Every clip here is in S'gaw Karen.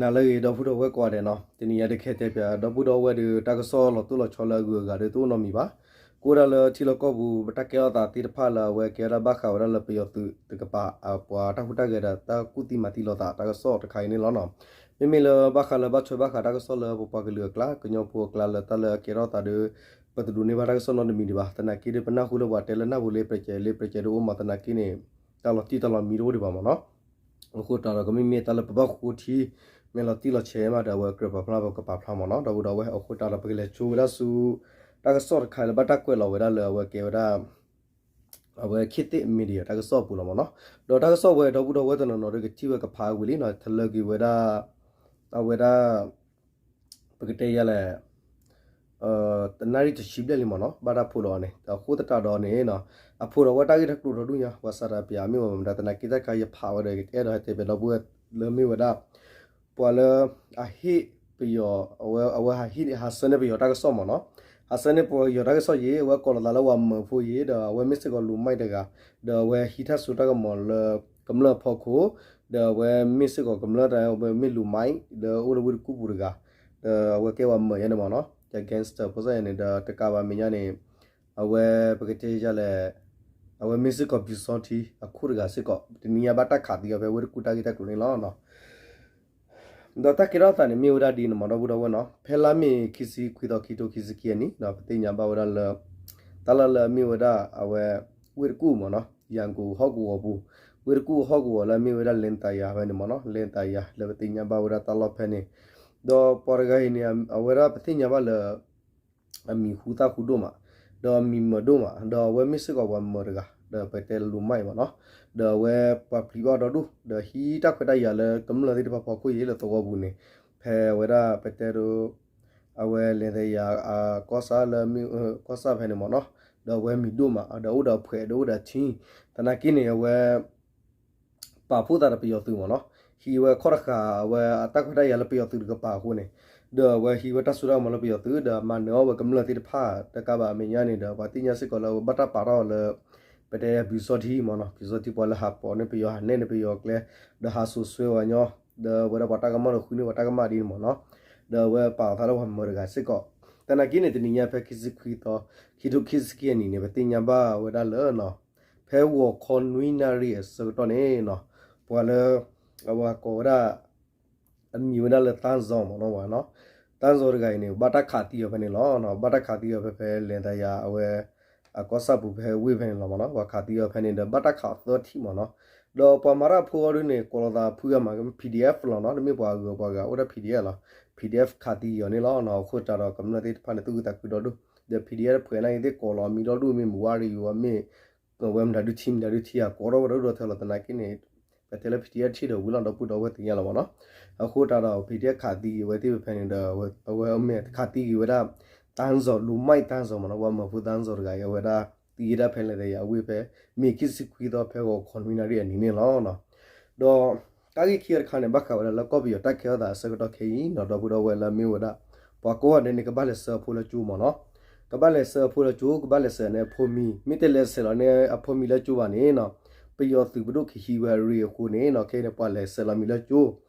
နၤလၢအဂ့ၤ ဒီပုၢ်ဒီဝဲၢ်ကိးဂၤဒဲးနီၤ, တနံၤညါဒုးကဟဲတဲပၠး ဒီပုၢ်ဒီဝဲၢ်ဒီး တၢ်ကစီၣ်လီၤတိၢ်လီၤဆီလၢအဂုၤအဂၤဒီး တအိၣ်နီတမံၤဘၣ်. ကအိၣ်ဒၣ်လၢထံလီၢ်ကီၢ်ပူၤ ပတၢ်ကဲထီၣ်သးသ့ၣ်တဖၣ်လၢအဝဲကဲဝဲဒၣ်ဘၣ်ဃးဝဲဒၣ်လၢပယီၤသုးတကပၤ ပှၤတၢ်ဟူးတၢ်ဂဲၤဒီးတၢ်ကူၣ်သံမၤသံလိာ်သးတၢ်ကစီၣ်တခါအံၤန့ၣ်လီၤနီၤ. မ့မ့ၢ်လၢဘၣ်ဃးလၢဘၣ်ထွဲဘၣ်ဃးတၢ်ကစီၣ်လၢပပှၤကလုာ်အကျါ ကညီဖိအကျါလၢတၢ်လၢအကဲထီၣ်သးဒီး ပတဒိးန့ၢ်ဘၣ်တၢ်ကစီၣ်နီတမံၤဒံးဘၣ်. သနာ်က့ဒီး ပနၢ်ဟူလၢပှၤတဲလၢနၢ်ပူၤလ့ပရကဲးလ့ပရကဲးဒိၣ်အိၣ်မး သနာ်က့န့ၣ် တၢ်လီၤတံၢ်တၢ်လီၤမံတအိၣ်ဒံးဘၣ်မ့ၢ်နီၤ. အဃိသတးဒီး ကမ့မ့ၢ်တၢ်လၢပဘၣ်ဃိထံ မ့ၢ်လီၤတံၢ်လီၤဆဲးမးဒီး အဝဲကြၢးပာ်ဖျါပကပာ်ဖျါမ့ၢ်နီၤ. ဒီပုၢ်ဒီဝဲၢ် အဃိသတးဒီး ပကလဲၤဆိဝဲဒၣ်ဆူ တၢ်ကစီၣ်တခါလၢဘၣ်တၢ်ကွဲးလီၤဝဲဒၣ်လၢအဝဲကဲဝဲဒၣ် အဝဲ ခေတ်သစ် Media တၢ်ကစီၣ်အပူၤလီၤမ့ၢ်နီၤ. ဒီးတၢ်ကစီၣ်ဝဲ ဒီပုၢ်ဒီဝဲၢ်တနီၤနီၤဒီး ကထံၣ်ဝဲကဖးဝံၤလံနီၤ, ထလၢက့ၤဝဲဒၣ် အဝဲဒၣ် ပကတဲယၤလဲၣ် တနၣ်ရံၣ်တဆံဘျဲၣ်လံမ့ၢ်နီၤ ဘၣ်တၢ်ဖိးဒီးအီၤန့ၣ်. အဃိသတးဒီးန့ၣ် အဖိးဒီးဝဲတၢ်ဂ့ၢ်တၢ်ကျိၤဒီဒူၣ်ညါ ပှၤစးထီၣ်ပၠးမ့ၢ်ဝဲမတၤ သနာ်က့တၢ်တခါယဖးဝဲဒီး ကအဲၣ်ဒိးဟဲတဲပၠးဒီပုၢ်ဝဲၢ်လၢမ့ၢ်ဝဲဒၣ် ပှၤလၢ အဟ့ၣ်ပယီၤ အဝဲ အဝဲဟးဟ့ၣ် ဟးဆှၢန့ၢ်ပယီၤတၢ်ကစီၣ်မ့ၢ်နီၤ. ဟးဆှၢန့ၢ်ပယီၤတၢ်ကစီၣ်ယဲ အဝဲကိးလီၤသးလၢပှၤမၢဖိယဲ ဒီးအဝဲမ့ၢ်စ့ၢ်ကီးလူၤမၢ်တဂၤ ဒီးအဝဲဟံးထၢ်စိတၢ်ကမီၤလၢကမျၢၢ်အဖီခိၣ် ဒီးအဝဲမ့ၢ်စ့ၢ်ကီးကမျၢၢ်တၢ် အဝဲမ့ၢ်လူၤမၢ် လၢအိၣ်လၢဝ့ၢ်တကူၣ်ပူၤတဂၤ ဒီးအဝဲကဲပှၤမၢယဲန့ၣ်မ့ၢ်နီၤ ယ gangster ဖိစၢ်ယဲန့ၣ် ဒီးတကးဘၣ်မဲာ်ညါန့ၣ် အဝဲပကတဲယၤလဲၣ် အဝဲမ့ၢ်စ့ၢ်ကီးပျူစောထီးအခိၣ်တဂၤစ့ၢ်ကီး တနံၤညါဘၣ်တၢ်ခးသံအီၤဖဲဝ့ၢ်တကူၣ်တၢ်ဂ့ၢ်တၢ်ကျိၤန့ၣ်လီၤ. ဒီးတၢ်ကဲထီၣ်သးန့ၣ်မ့ၢ်ဝဲဒၣ်ဒ်န့ၣ်မ့ၢ်ဒီပုၢ်ဒီဝဲၢ်နီၤ ဖဲလါမ့ၤခံဆံခွံသီ ခံထိခံဆံခံအနံၣ် ပသ့ၣ်ညါဘၣ်ဝဲဒၣ်လၢ တၢ်လီၢ်လၢအမ့ၢ်ဝဲဒၣ်အဝဲ ဝ့ၢ်တကူၣ်မ့ၢ်နီၤ ယၤကိာ်ဟီၣ်ကဝီၤပူၤ ဝ့ၢ်တကူၣ်ဟီၣ်ကဝီၤလၢအမ့ၢ်ဝဲဒၣ်လဲၤသးယၤဖဲန့ၣ်မ့ၢ်နီၤ လဲၤသးယၤလၢပသ့ၣ်ညါဘၣ်ဝဲဒၣ်တၢ်လီၢ်ဖဲန့ၣ် ဒီးပှၤတဂၤအံၤန့ၣ် အဝဲဒၣ်ပသ့ၣ်ညါဘၣ်လၢ အမံၤဟူသၣ်ဟူဒိၣ်မး ဒီးအမံၤမၢၤဒိၣ်မး ဒီးအဝဲမ့ၢ်စ့ၢ်ကီးပှၤမၢတဂၤ ဒီးပတဲလူၤမၢ်အံၤမ့ၢ်နီၤ ဒီးအဝဲပှၤပျံၤဘၣ်ဒီဒူၣ် ဒီးဟံးတၢ်ခွဲးတၢ်ယာ်လၢကမျၢၢ်သ့ၣ်တဖၣ်ဖီခိၣ်ယဲလၢသဝီပူၤန့ၣ် ဖဲဝဲဒၣ်ပတဲဒိ အဝဲလဲၤသယၤ ကီၢ်ဆၣ်လၢ ကီၢ်ဆၣ်ဖဲန့ၣ်မ့ၢ်နီၤ ဒီးအဝဲမံၤဒိၣ်မး ဒီးအိၣ်ဒီးအဖှဲးဒီးအိၣ်ဒီးအထံ သနာ်က့န့ၣ် အဝဲ ပာ်ဖှိၣ်သးဒီးပယီၤသုးမ့ၢ်နီၤ ဟံးဝဲခီၣ်တဃာ် အဝဲအတၢ်ခွဲးတၢ်ယာ်လၢပယီၤသုးတကပၤအဃိန့ၣ် ဒီးအဝဲဟံးဝဲတၢ်စိတၢ်ကမီၤလၢပယီၤသုး ဒီးမၤနၢၤအီၣ်ဝဲကမျၢၢ်သ့ၣ်တဖၣ် တကးဘၣ်အမဲာ်ညါန့ၣ်ဒီး ပှၤသ့ၣ်ညါစ့ၢ်ကီးလၢအဝဲဘၣ်တၢ်ပာ်ထီၣ်အီၤလၢ ပတဲပျူစောထီးမ့ၢ်နီၤ ပျူစောထီးပှၤလၢဟးပိာ်န့ၢ်ပယီၤ ဟးနဲၣ်န့ၢ်ပယီၤကျဲ ဒီးဟးစိာ်ဆှၢဝဲညီ ဒီးအဝဲဒၣ်ပှၤတၢ်ကမၣ်ဒီးဃုန့ၢ်ပှၤတၢ်ကမၣ်ဒ်န့ၣ်မ့ၢ်နီၤ ဒီးအဝဲပာ်အသးလၢပှၤမၢတဂၤစ့ၢ်ကီး သနာ်က့န့ၣ် တနံၤညါဖဲခံဆံခွံသီ ခံထိခံဆံခံအနံၤန့ၣ် ပသ့ၣ်ညါဘၣ်ဝဲဒၣ်လၢ ဖဲဂီၤခီနွံနၣ်ရံၣ်အဆၢကတီၢ်န့ၣ်နီၤ ပှၤလၢ အဝဲကိးဝဲဒၣ် အမံၤဝဲဒၣ်လၢ သန်းဇော် မ့ၢ်နီၤ သန်းဇော် တဂၤအံၤန့ၣ် ဘၣ်တၢ်ခးသံအီၤဖဲန့ၣ်လီၤ. ဘၣ်တၢ်ခးသံအီၤဖဲဖဲလဲၤသးယၤအဝဲ အကီၢ်ဆၣ်ပူၤဖဲဝ့ၢ်ဖဲန့ၣ်လီၤမ့ၢ်နီၤ ပှၤခးသံအီၤဖဲန့ၣ်ဒီး ဘၣ်တၢ်ခးသၢထံၣ်မ့ၢ်နီၤ ဒီးပှၤမၤတၢ်ဖိအီၤဒ်န့ၣ် ကိးလီၤသးဖုဂၤမး PDF လီၤနီၤ တမ့ၢ်ပှၤအဂၤပှၤဂၤအိၣ်ဒၣ် PDF လီၤ PDF ခးသံအီၤန့ၣ်လီၤ. အဃိသတးဒီး ကမျၢၢ်သ့ၣ်တဖၣ်န့ၣ် သူၣ်ခုသးခုဒီဒူၣ် ဒီး PDF တဖုန့ၣ်သ့ၣ်ကိးလီၤမံၤဒီဒူၣ် မ့ၢ်မုၢ်ဝါရံၤဝဲမ့ၢ် ဝဲမတၤဒုထံမတၤဒုထံဧါ ကိးထီၣ်ဝဲဒီးထဲလီၤ သနာ်က့န့ၣ် ပတဲလၢ PDF ထံၣ်ဒီးဝံၤလီၤ ဒီပုၢ်ဒီဝဲၢ်သ့ၣ်ညါလီၤမ့ၢ်နီၤ. အဃိသတးဒီး PDF ခးသံက့ၤဝဲသ့ၣ်ဖဲန့ၣ်ဒီး အဝဲမ့ၢ်ခးသံက့ၤဝဲဒၣ် သန်းဇော် လူမိုက် သန်းဇော် မ့ၢ်နီၤ ပှၤမၢဖိ သန်းဇော် တဂၤအံၤ အဝဲဒၣ်သံဝဲဒၣ်ဖဲလဲၣ်သယၤအဝ့ၢ်ဖဲ မ့ၤခံဆံခွံသီ ဖဲဂီၤခီနွံနၣ်ရံၣ်အနံၤန့ၣ်လီၤ. ဒီးတၢ်ဂ့ၢ်ခံဂၤတခါန့ၣ် ဘၣ်ဃးဝဲဒၣ်လၢကီၢ်ပယီၤတၢ်ကဲထီၣ်သးအဆၢကတီၢ်ခဲအံၤနီၤ ဒီပုၢ်ဒီဝဲၢ်လၢမ့ၢ်ဝဲဒၣ် ပှၤကိးဂၤဒဲးန့ၣ် ကဘၣ်လဲၤဆှၢအဖိလၢကၠိမ့ၢ်နီၤ ကဘၣ်လဲၤဆှၢအဖိလၢကၠိ ကဘၣ်လဲၤဆှၢန့ၢ်အဖိမံၤ မ့ၢ်တလဲၤဆှၢလီၤန့ၢ်အဖိမံၤလၢကၠိဘၣ်န့ၣ်နီၤ ပယီၤသုးပဒိၣ်ကဟံးဝဲအရ့အဃိန့ၣ်နီၤ ခဲအံၤန့ၣ် ပှၤလဲၤဆှၢလီၤမံၤလၢကၠိ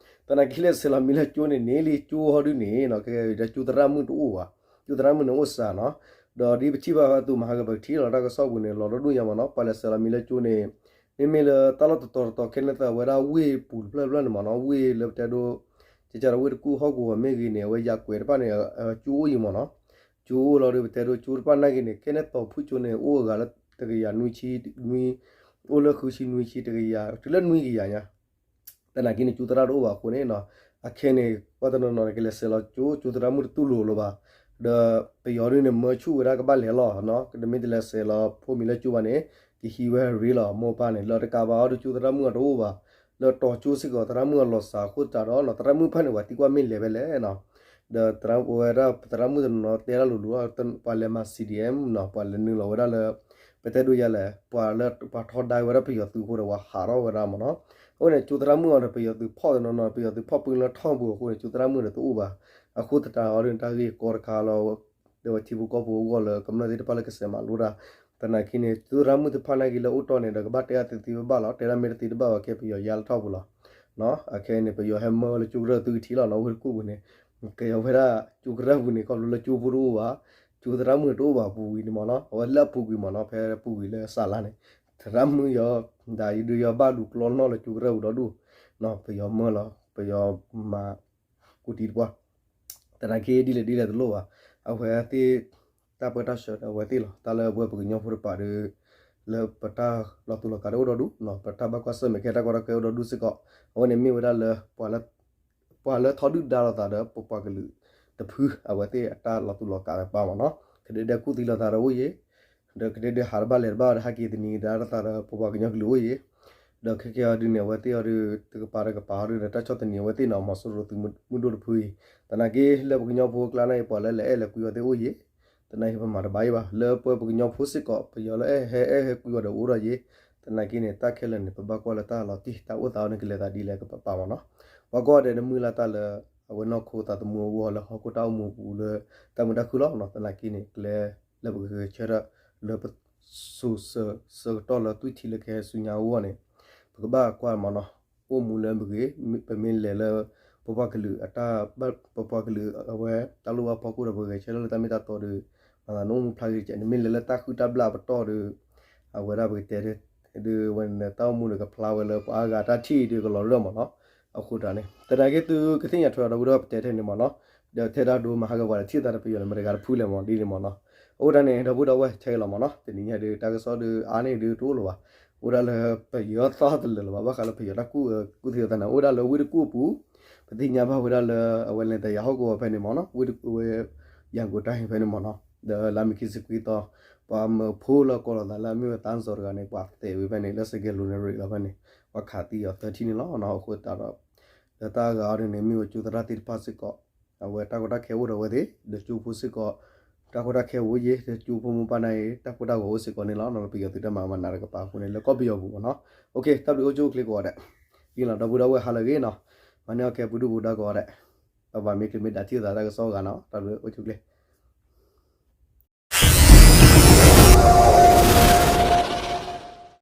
သနာ်က့လဲၤဆှၢလီၤမံၤလၢကၠိန့ၣ် န့ၢ်လံကၠိဟီဒုန့ၣ်နီၤ ကဲဒီးကၠိသရၣ်မုၣ်တအိၣ်ဘၣ် ကၠိသရၣ်မုၣ်န့ၣ်အိၣ်စှၤနီၤ ဒီးဒ်ပထံၣ်ဘၣ်အသိးမဟါကပထံၣ်လီၤတၢ်ကစီၣ်ပူၤန့ၣ် လီၤဒိၣ်ဒိၣ်ညါမ့ၢ်နီၤ ပှၤလဲၤဆှၢလီၤမံၤလၢကၠိန့ၣ် မ့မ့ၢ်လၢတၢ်လီၢ်တတီၤတတီၤခဲန့ၣ်သးဝဲဒၣ်ဝ့ၢ်ပူၤတဖျၢၣ်တဖျၢၣ်န့ၣ်မ့ၢ်နီၤ ဝ့ၢ်လၢပတဲဒိ ကကဒီးဝ့ၢ်တကူၣ်ဟီၣ်ကဝီၤမ့ၢ်ဂ့ၤန့ၣ် အဝဲယၤကွဲးတဖၣ်န့ၣ် ကၠိအိၣ်အံၤမ့ၢ်နီၤ ကၠိအိၣ်လီၤဒီးပတဲဒိကၠိတဖၣ်နာ်က့န့ၣ် ခဲန့ၣ်သီဖုၣ်ကၠိန့ၣ် အိၣ်အဂၤလၢတကယၤနွံဆံ နွံ အိၣ်လၢဃုဆံနွံဆံတကယၤ တုၤလၢနွံကယၤညါ သနာ်က့န့ၣ် ကၠိသရၣ်တအိၣ်ဘၣ်အဃိန့ၣ်နီၤ အခဲန့ၣ် ပှၤတနီၤနီၤန့ၣ် ကလဲၤဆှၢလီၤကၠိ ကၠိသရၣ်မုၣ်တတူၢ်လိာ်လၢၤဘၣ် ဒီးပယီၤဒုန့ၣ် မၢဆူၣ်ဝဲဒၣ်ကဘၣ်လဲၤလီၤနီၤ ကမ့ၢ်တလဲၤဆှၢလီၤဖိမံၤလၢကၠိဘၣ်န့ၣ် ကဟံးဝဲအရ့လီၤ မိၢ်ပၢ်န့ၣ် လၢတကးဘၣ်အီၤဒုးကၠိသရၣ်မုၣ်အတအိၣ်ဘၣ် လၢတီၤကၠိစ့ၢ်ကီး သရၣ်မုၣ်အလီၤစှၤအဃိသတးဒီးနီၤ သရၣ်မုၣ်တဖၣ်န့ၣ် ပှၤသံကွၢ်မ့ၢ်လဲၤဖဲလဲၣ်နီၤ ဒီးသရၣ်မုၣ်ဝဲဒၣ် သရၣ်မုၣ်တနီၤနီၤတဲဒၣ်လိၤလိၤ ပှၤလဲၤမၤ စီၣ်ဒံၣ်အဲၣ် နီၤ ပှၤလဲၤနုာ်လီၤဝဲဒၣ်လၢ ပတဲဒိယၤလဲၣ် ပှၤလၢ ပှၤထီဒါဝဲဒၣ်ပယီၤသုးအဃိဒီး ပှၤဟးထီၣ်ဝဲဒၣ်မ့ၢ်နီၤ အဃိန့ၣ် ကၠိသရၣ်မုၣ်အီၤဒီး ပယီၤသုးဖီၣ်တနီၤနီၤ ပယီၤသုးဖီၣ်ပှဲၤလၢထီၣ်ပူၤအဃိန့ၣ် ကၠိသရၣ်မုၣ်ဒီးတအိၣ်ဘၣ် အဃိသတးအီၤဒုး တၢ်ဂ့ၢ်ကီတခါလီၤ ဒီးပထံဖိကီၢ်ဖိအဂီၢ်လၢကမျၢၢ်သ့ၣ်တဖၣ်လၢကစဲးမၤလိတၢ် သနာ်က့န့ၣ် ကၠိသရၣ်မုၣ်တဖၣ်နာ်က့လၢအိၣ်တီၢ်န့ၣ်ဒီး ကဘၣ်တဲအသ့သ့ဘၣ်ဘၣ်လီၤ တဲဒၣ်မ့ၢ်တသ့တဘၣ်ဘၣ် ကဲပယီၤယါလၢထီၣ်ပူၤလီၤ အခဲအံၤန့ၣ် ပယီၤဟဲမၢလၢကၠိကရၢၢ်သုကထံၣ်လီၤနီၤ ဝ့ၢ်တကူၣ်ပူၤန့ၣ် ကယီၤဝဲဒၣ်ကၠိကရၢၢ်ပူၤန့ၣ် ခီဖျိလၢကၠိဖိတအိၣ်ဘၣ် ကၠိသရၣ်မုၣ်တအိၣ်ဘၣ်ပူၤကွံာ်န့ၣ်မ့ၢ်နီၤ အဝဲလၢအပူၤကွံာ်မ့ၢ်နီၤ ဖဲပူၤကွံာ်လၢစးလါန့ၣ် သရၣ်မုၣ်ယီၤ ဒ်ယဒုးယီၤဘၣ်လူၤကျီနီၣ်လၢကၠိကရၢၢ်ပူၤဒီဒူၣ် ပယီၤမၢလီၤ ပယီၤမၤ ကူတံၤတပှၢ် သနာ်က့ဒ်လဲၣ်ဒ်လဲၣ်တလိၣ်ဘၣ် အဝဲသ့ၣ် တၢ်ပၢတၢ်ဆှၢဒီးအဝဲသ့ၣ်လီၤ တၢ်လၢပဝဲပကညီဖိတပၤဒီး လၢပတၢ်လီၤတူာ်လီၤကာ်တအိၣ်ဒီဒူၣ် ပတၢ်ဘၣ်ကွၢ်ဆၢၣ်မဲာ်ခဲတၢ်ကီတၢ်ခဲအိၣ်ဒီဒူၣ်စ့ၢ်ကီး အဝဲန့ၣ်မ့ၢ်ဝဲဒၣ်လၢ ပှၤလၢထီဒုၣ်ဒါလိာ်သးဒီးပပှၤကလုာ်တဖု အဝဲသ့ၣ်အတၢ်လီၤတူာ်လီၤကာ်တကပၤမ့ၢ်နီၤ ကဒဲဒဲကူၣ်သံလိာ်သးဒီးအိၣ်ယံၤ ဒီးကဒဲဒဲဟးတဘၣ်လဲၤတဘၣ်ဒီးဟဲက့ၤသန့ၤဒါလိာ်သးဒီးပပှၤကညီကလုာ်အိၣ်ယံၤ ဒီးခဲကဲအီၤဒုးန့ၣ် အဝဲသ့ၣ်အီၤဒုး တကပၤတကပၤအီၤဒုးဒီး တၢ်ဆီၣ်သနံးအဝဲသ့ၣ်န့ၣ် မီၤစိရိၤသုးမုၢ်ဒိၣ်တဖုအံၤ သနာ်က့လၢပကညီဖိအကျါန့ၣ်အံၤ ပှၤလၢလဲၤအဲၣ်လဲၤကွံအီၤသ့ၣ်အိၣ်ယံၤ သနာ်က့ပမၤတဘၣ်အံၤဘၣ် လၢပဝဲပကညီဖိစ့ၢ်ကီး ပယီၤလၢအဲၣ်ဟဲအဲၣ်ဟဲကွံအီၤဒီးအိၣ်ဒီးယံၤ သနာ်က့န့ၣ် တၢ်ခဲလၢာ်န့ၣ် ပဘၣ်ကွၢ်လၢတၢ်လီၤတံၢ် တၢ်အိၣ်သးအီၤန့ၣ်ကလဲၤသးဒ်လဲၣ်ကပၤမ့ၢ်နီၤ ပှၤကိးဂၤဒဲးန့ၣ်မုၢ်လၢ်တၢ်လၢ အဝဲနီၢ်ခိသးသမူအဂီၢ်လၢဟီၣ်ခိၣ်တၢ်အိၣ်မူအပူၤလၢ တၢ်မုာ်တၢ်ခုၣ်လီၤ သနာ်က့န့ၣ် ကျဲလၢပကဂဲၤဆၢထၢၣ် လၢပ စိၤဆၢဆၢကတီၢ်လၢသွံၣ်ထံလၢကဟဲဆူညါအဂီၢ်န့ၣ် ပကဘၣ်ကွၢ်မ့ၢ်နီၤ အိၣ်မူလၢပဂ့ၤ ပမ့ၢ်လဲၤလၢ ပပှၤကလုာ်အတၢ် ပပှၤကလုာ်အဝဲတၢ်လိၣ်ဘၣ်ဖီခိၣ်ဒီးပဂဲၤဆၢထၢၣ်လၢတၢ်မ့ၢ်တၢ်တီဒီး မၤသးနအိၣ်မူဖျါဂ့ၤကဲး နမ့ၢ်လဲၤလၢတၢ်ဃုတၢ်ဘျၣ်ပတီၢ်ဒီး အဝဲဒၣ်ပကတဲ ဒ်ဝဲန့ၣ် တၢ်အိၣ်မူဒီးကဖျါဝဲလၢပှၤအါဂၤတၢ်ထံၣ်ဒီးကလီၤရၢၢ်မ့ၢ်နီၤ အဃိတၢ်န့ၣ် သနာ်က့သုကသ့ၣ်ညါထွဲဒီးဝံၤဒီးပတဲထဲန့ၣ်မ့ၢ်နီၤ ဒီးထဲဒၣ်ဒိမၤဟးဂီၤပှၤဒီးထံၣ်သးဒီးပယီၤန့ၣ် မတဂၤတဖုလဲၣ်မ့ၢ်ဒ်န့ၣ်မ့ၢ်နီၤ အဃိတၢ်န့ၣ် ဒီပုၢ်ဒီဝဲၢ်ထဲလီၤမ့ၢ်နီၤ တနံၤညါဒုးတၢ်ကစီၣ်ဒုးအါန့ၢ်ဒုးတအိၣ်လၢၤဘၣ် အိၣ်ဒၣ်လၢပယီၤသီတလၢာ်လၢၤဘၣ် ဘၣ်ဃးလၢပယီၤတၢ်ကူၣ်ကူၣ်သံသးန့ၣ် အိၣ်ဒၣ်လၢဝ့ၢ်တကူၣ်အပူၤ ပသ့ၣ်ညါဘၣ်ဝဲဒၣ်လၢ အဝဲလဲၤတယၤဟီၣ်ကဝီၤဖဲန့ၣ်မ့ၢ်နီၤ ဝ့ၢ်တကူၣ်ဝဲ ယၤကိာ်တၢ်ဟ့ၣ်ဖဲန့ၣ်မ့ၢ်နီၤ ဒီးလါမ့ၤခံဆံခွံသီ ပှၤမၢဖိလၢကိးလိာ်သးလၢအမ့ၢ်ဝဲသးစၢ်တဂၤန့ၣ် ပှၤသဲးဝံၤဖဲန့ၣ် လၢစကဲလိၤန့ၣ်ရ့းလီၤဖဲန့ၣ် ပှၤခးသံအီၤသၢထံၣ်န့ၣ်လီၤ အဃိသတးဒီး လၢတၢ်အဂၤအီၤဒ်န့ၣ် မ့ၢ်ဝဲကၠိသရၣ်သ့ၣ်တဖၣ်စ့ၢ်ကီး အဝဲတၢ်ကီတၢ်ခဲအိၣ်ဒီးအဝဲသ့ၣ် ဒီးကၠိဖိစ့ၢ်ကီး တၢ်ကီတၢ်ခဲအိၣ်ယံၤ ဒီးကၠိဖိမိၢ်ပၢ်န့ၣ် တၢ်ကိၢ်တၢ်ဂီၤအိၣ်စ့ၢ်ကီးန့ၣ်လီၤ ပယီၤသုးတၢ်မၤမၤနးတကပၤအဃိန့ၣ် လၢကီၢ်ပယီၤပူၤမ့ၢ်နီၤ တၢ်ဘျုးအိၣ်ဆူၣ်အိၣ်ချ့ကိးဂၤဒဲး ယံလီၤ ဒီပုၢ်ဒီဝဲၢ်ဟါလၢအဂ့ၤနီၤ မၤန့ၢ်အီၣ်ကဲပူၤဒုၣ်ပူၤဒါကိးဂၤဒဲး ဘၣ်ဘၣ်မ့ၢ်ကမ့ၢ်ဒၣ်ထံၣ်သးတၢ်ကစီၣ်ဂၤနီၤ တၢ်ဘျုးအိၣ်ဆူၣ်အိၣ်ချ့